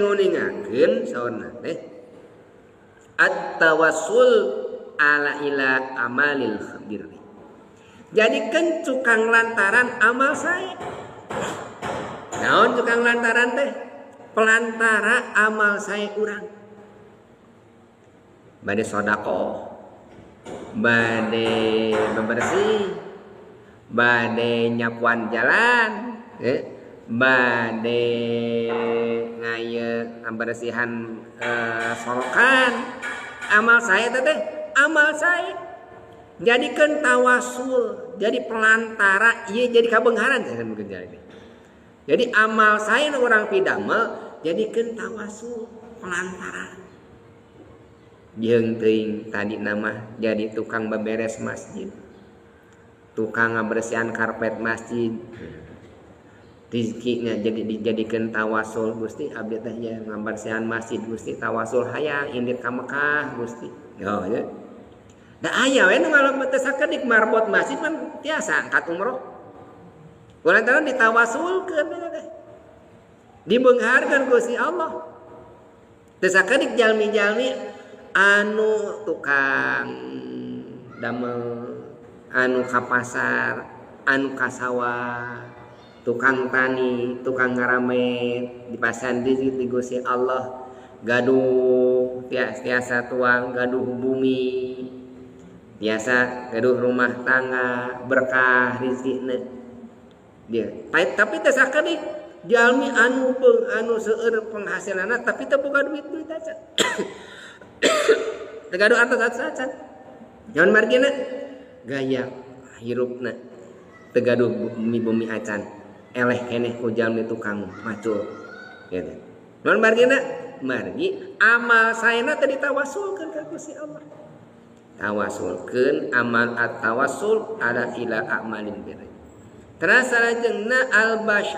Nguningakeun saurna teh at-tawassul ala ila amalil birri. Jadikeun cukang lantaran amal sae. Naon cukang lantaran teh? Pelantara amal sae urang. Bade sodakoh, bade bebersih, bade nyapuan jalan, bade ngaye ngabersihan solokan. Amal sae teh amal sae. Jadikeun tawasul, jadi pelantara ieu jadi kabeungharan teh mungkin jadi. Jadi amal sae nu urang pidamel jadikeun tawasul, pelantara. Jeung teuing tadi nama jadi tukang beberes masjid, tukang ngabersihan karpet masjid. Rizkinya jadi dijadikan tawasul, Gusti abdi teh ya ngabersihan masjid Gusti, tawasul hayang indit ka Mekah Gusti. Oh ya. Da aya we nu ngalem teh sakedik marbot masjid pan tiasa angkat umroh. Kulantaran ditawasulkeun teh. Dibeungharkeun Gusti Allah. Teu sakedik jalmi-jalmi anu tukang damel, anu ka pasar, anu ka sawah, tukang tani, tukang ngaramet, dipasan rezeki di Gusti Allah, gaduh tiasa tuang, gaduh bumi, tiasa gaduh rumah tangga, berkah rezekina. Dia, tapi teh sakedik jalmi anu beung, anu seueur penghasilanna tapi teu boga duit-duit acan. Teu gaduh artos acan. Naon margina? Gaya hirupna teu gaduh bumi-bumi acan. Eleh keneh ku jalmi tukang macul gitu. Naon margina? Margi amal saena teh ditawasulkeun ka Gusti Allah. Tawasulkeun amal at-tawassul ala ila a'malin birri. Terus salajengna al-bash.